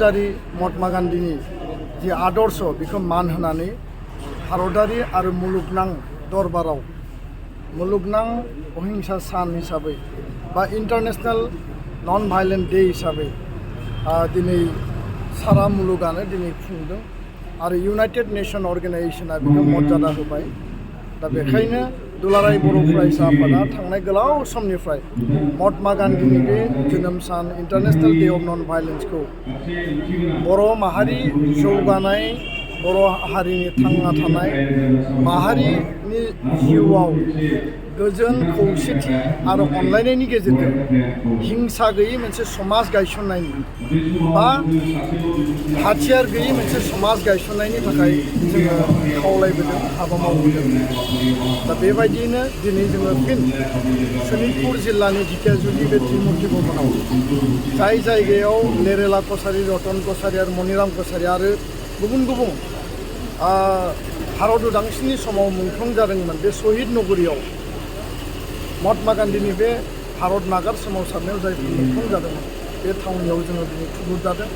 फोलेरजारि महात्मा गान्धीनि जि आदर्श बेखौ मान होनानै भारतारि आरो मुलुगनां दरबाराव मुलुगनां अहिंसा सान हिसाबै बा इन्टारनेशनेल नन भायलेन्ट डे हिसाबै दिनै सारा मुलुगानो दिनै खुंदों आरो इउनाइटेड नेशन अर्गेनाइजेशना बेखौ मर्यादा होबाय। दा बेखायनो दुलाराय बर' फरायसा आफादा थांनाय गोलाव समनिफ्राय महात्मा गान्धीनि बे जोनोम सान इन्टारनेशनेल डे अफ नन भायलेन्सखौ बर' माहारि जौगानाय बर' हारिनि थांना थानाय माहारिनि जिउआव गोजोन खौसेथि आरो अनलायनायनि गेजेरजों हिंसा गैयै मोनसे समाज गायसननायनि बा हाथियार गैयै मोनसे समाज गायसननायनि थाखाय जोङो खावलायबोदों हाबा मावबोदों। दा बेबायदियैनो दिनै जोङो फिन सनितपुर जिल्लानि ढेकियाजुलि बे त्रिमुर्ति भवनाव जाय जायगायाव लेरेला कसारि, रतन कसारि आरो मनिराम कसारि आरो गुबुन गुबुन भारत उदांस्रिनि समाव मुंख्लं जादोंमोन बे शहीद नगरीयाव महात्मा गान्धीनि बे भारत नागार सोमावसारनायाव जायफोर मुंख्लं जादोंमोन बे थावनियाव जोङो दिनै थुबुर जादों।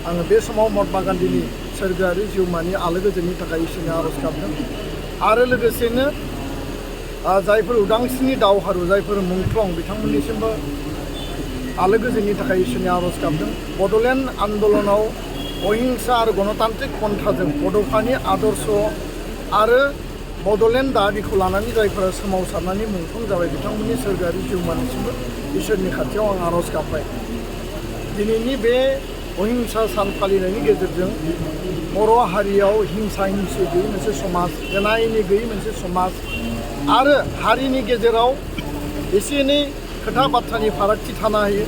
आङो बे समाव महात्मा गान्धीनि सोरगोआरि जिउमानि आलो गोजोननि थाखाय इसोरनि आर'ज गाबदों आरो लोगोसेनो जायफोर उदांस्रिनि दावहारु जायफोर मुंख्लं बिथांमोननिसिमबो आलो गोजोननि थाखाय इसोरनि आर'ज गाबदों। बड'लेण्ड आन्दलनाव अहिंसा आरो गणतान्त्रिक पन्थाजों बड'फानि आदर्श आरो बड'लेण्ड दाबिखौ लानानै जायफोरा सोमावसारनानै मुंख्लं जाबाय बिथांमोननि सोरगोआरि जिउमानिसिमबो इसोरनि खाथियाव आं आर'ज गाबबाय। दिनैनि बे अहिंसा सान फालिनायनि गेजेरजों बर' हारियाव हिंसा हिंसि गैयै मोनसे समाज, एना एनि गैयै मोनसे समाज आरो हारिनि गेजेराव एसे एनै खोथा बाथ्रानि फारागथि थानो हायो,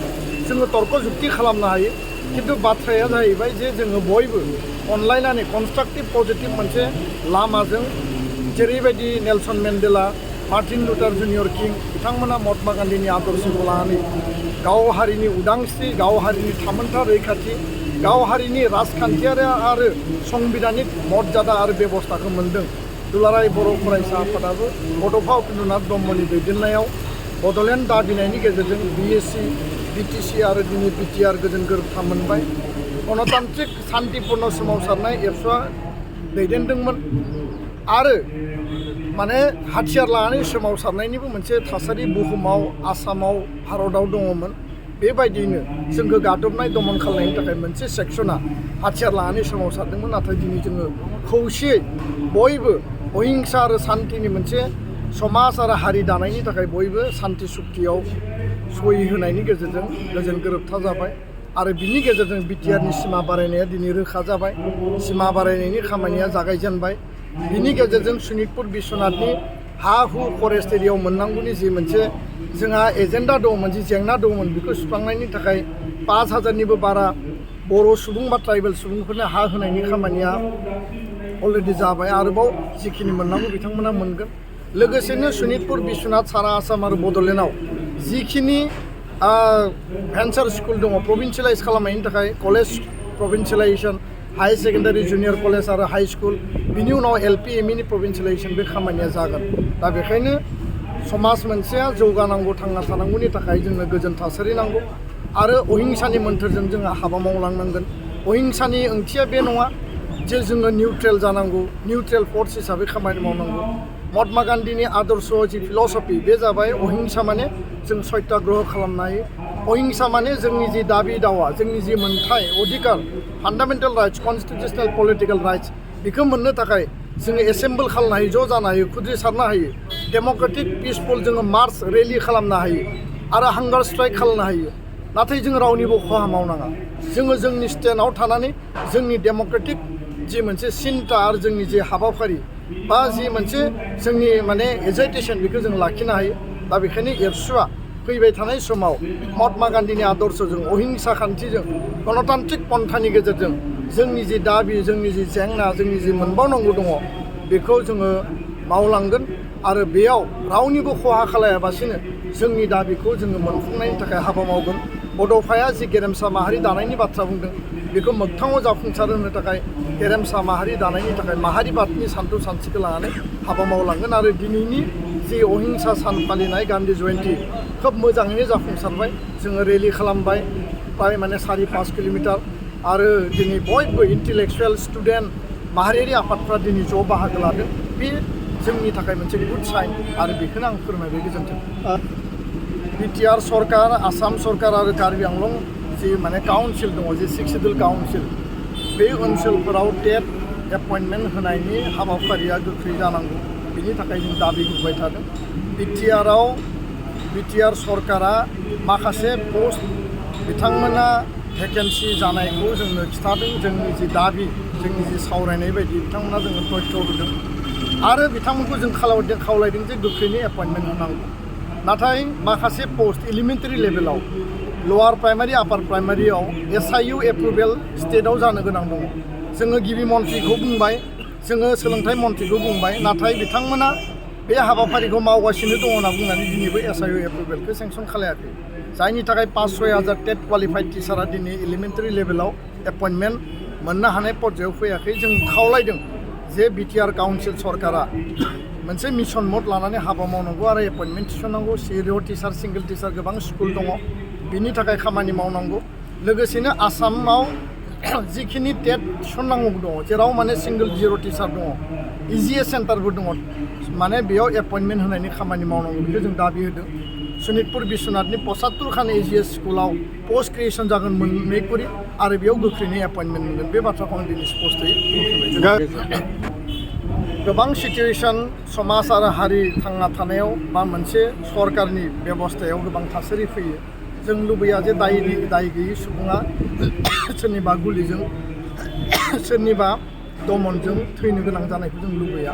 जोङो तर्क जुक्ति खालामनो हायो, खिन्थु बाथ्राया जाहैबाय जे जोङो बयबो अनलायनानै कनस्ट्राक्टिभ पजिटिभ मोनसे लामाजों जेरैबायदि Nelson Mandela, Martin Luther junior किं बिथांमोना महात्मा गान्धीनि आदर्शखौ लानानै गाव हारिनि उदांस्रि, गाव हारिनि थामोन्था रैखाथि, गाव हारिनि राजखान्थियारि आरो संबिधानिक मर्यादा आरो बेबस्थाखौ मोन्दों। दुलाराय बर' फरायसा आफादाबो बड'फा उपेन्द्रनाथ ब्रह्मनि दैदेननायाव बड'लेण्ड दाबिनायनि गेजेरजों बिएसि, बिटिसि आरो दिनै बिटिआर गोजोन गोरोबथा मोनबाय। गणतान्त्रिक शान्तिपूर्ण सोमावसारनाय एबसुआ दैदेनदोंमोन आरो माने हाथियार लानानै सोमावसारनायनिबो मोनसे थासारि बुहुमाव, आसामाव, भारताव दङमोन। बेबायदियैनो जोंखौ गादबनाय दमन खालामनायनि थाखाय मोनसे सेक्सना हाथियार लानानै सोमावसारदोंमोन। नाथाय दिनै जोङो खौसेयै बयबो अहिंसा आरो शान्तिनि मोनसे समाज आरो हारि दानायनि थाखाय बयबो शान्ति सुक्तियाव सहि होनायनि गेजेरजों गोजोन गोरोबथा जाबाय आरो बिनि गेजेरजों बिटिआरनि सिमा बारायनाया दिनै रोखा जाबाय। सिमा बारायनायनि खामानिया जागायजेनबाय। बिनि गेजेरजों सनितपुर बिश्वनाथनि हा हु फरेस्ट एरियायाव मोननांगौनि जि मोनसे जोंहा एजेन्डा दंमोन, जि जेंना दंमोन, बेखौ सुस्रांनायनि थाखाय 5,000निबो बारा बर' सुबुं बा ट्राइबेल सुबुंफोरनो हा होनायनि खामानिया अलरेडि जाबाय। आरोबाव जिखिनि मोननांगौ बिथांमोना मोनगोन। लोगोसेनो सनितपुर बिश्वनाथ सारा आसाम आरो बड'लेण्डआव जिखिनि भेन्सार स्कुल दङ प्रभिन्सियेलाइज खालामनायनि थाखाय college provincialisation, high secondary junior college आरो हाई स्कुल, बिनि उनाव एलपि एमइनि प्रभिन्सियेलाइजेसन बे खामानिया जागोन। दा बेखायनो समाज मोनसेया जौगानांगौ, थांना थानांगौनि थाखाय जोंनो गोजोन थासारि नांगौ आरो अहिंसानि मोन्थोरजों जोङो हाबा मावलांनांगोन। अहिंसानि ओंथिया बे नङा जे जोङो निउट्रेल जानांगौ, निउट्रेल फर्स हिसाबै खामानि मावनांगौ। महात्मा गान्धीनि आदर्श जि फिल'सफि बे जाबाय अहिंसा माने जों सत्याग्रह खालामनो हायो, अहिंसा माने जोंनि जि दाबि दावा, जोंनि जि मोनथाय अधिकार, फान्डामेन्टेल राइट्स, कनस्टिटिउसनेल पलिटिकेल राइट्स बेखौ मोननो थाखाय जोङो एसेम्बल खालामनो हायो, ज' जानो हायो, खुद्रिसारनो हायो, डेम'क्रेटिक पिसफुल जोङो मार्च रेलि खालामनो हायो आरो हांगार स्ट्राइक खालामनो हायो। नाथाय जों रावनिबो खहा मावनाङा। जोङो जोंनि स्टेन्डआव थानानै जोंनि डेम'क्रेटिक जि मोनसे सिन्ता आरो जोंनि जि हाबाफारि बा जि मोनसे जोंनि माने एजाइटेसन बेखौ जों लाखिनो हायो। दा बेखायनो एबसुआ फैबाय थानाय समाव महात्मा गान्धीनि आदर्शजों, अहिंसा खान्थिजों, गणतान्त्रिक पन्थानि गेजेरजों जोंनि जि दाबि, जोंनि जि जेंना, जोंनि जि मोनबावनांगौ दङ बेखौ जोङो मावलांगोन आरो बेयाव रावनिबो खहा खालायाबासिनो जोंनि दाबिखौ जोङो मोनफुंनायनि थाखाय हाबा मावगोन। बड'फाया जि गेरेमसा माहारि दानायनि बाथ्रा बुंदों बेखौ मोगथाङाव जाफुंसार होनो थाखाय गेरेमसा माहारि दानायनि थाखाय माहारिबादनि सान्थौ सानस्रिखौ लानानै हाबा मावलांगोन आरो दिनैनि जि अहिंसा सान फालिनाय गान्धी जयन्ती खोब मोजाङैनो जाफुंसारबाय। जोङो रेलि खालामबाय प्राय माने 4-5 किल'मिटार आरो दिनै बयबो इन्टेलेक्सुवेल स्टुडेन्ट माहारियारि आफादफ्रा दिनै ज' बाहागो लादों बे जोंनि थाखाय मोनसे गुड साइन आरो बेखौनो आं फोरमायबाय गोजोन्थों। बिटिआर सरकार आसाम सरकार आरो कार्बि आंलं जि माने काउन्सिल दङ जि 6 सिडुल काउन्सिल बे ओनसोलफोराव टेट एपइन्टमेन्ट होनायनि हाबाफारिया गोख्रै जानांगौ बिनि थाखाय जों दाबि होबाय थादों। बिटिआर सरकारा माखासे पस्ट बिथांमोना भेकेन्सि जानायखौ जोंनो खिथादों जोंनि जि दाबि जोंनि जि सावरायनाय बायदि बिथांमोना जोंनो तथ्य होदों आरो बिथांमोनखौ जों खावलायदों जे गोख्रैनो एपइन्टमेन्ट होनांगौ। नाथाय माखासे पस्ट एलिमेन्टारि लेभेलाव लवार प्राइमारि आपार प्राइमारियाव SIU एप्रुभेल स्टेटआव जानो गोनां दङ। जोङो गिबि मन्थ्रिखौ बुंबाय जोङो सोलोंथाइ मन्थ्रिखौ बुंबाय नाथाय बिथांमोना बे हाबाफारिखौ मावगासिनो दङ होनना बुंनानै दिनैबो SIU एप्रुभेलखौ सेंसन खालायाखै जायनि थाखाय 5-6 हाजार टेट क्वालिफाइड टिचारा दिनै एलिमेन्टारि लेभेलाव एपइन्टमेन्ट मोननो हानाय पर्यायाव फैयाखै। जों खावलायदों जे बिटिआर काउन्सिल सरकारा मोनसे मिशन मद लानानै हाबा मावनांगौ आरो एपइन्टमेन्ट थिसननांगौ। सिरिय' टिचार सिंगल टिचार गोबां स्कुल दङ बिनि थाखाय खामानि मावनांगौ। लोगोसेनो आसामाव जिखिनि टेट थिसननांगौ दङ जेराव माने सिंगल जिर' टिचार दङ EGS सेन्टारबो दङ माने बेयाव एपइन्टमेन्ट होनायनि खामानि मावनांगौ बेखौ जों दाबि होदों। सनितपुर बिश्वनाथनि 75 खान EGS स्कुलाव पस्ट क्रिएसन जागोन 2 करि आरो बेयाव गोख्रैनो एपइन्टमेन्ट मोनगोन बे बाथ्राखौ आं दिनै स्पष्टयै बुंबाय। गोबां सिचुवेसन समाज आरो हारि थांना थानायाव बा मोनसे सरकारनि बेबस्थायाव गोबां थासारि फैयो। जों लुबैया जे दाय गैयै सुबुङा सोरनिबा गुलिजों सोरनिबा दमनजों थैनो गोनां जानायखौ जों लुबैया।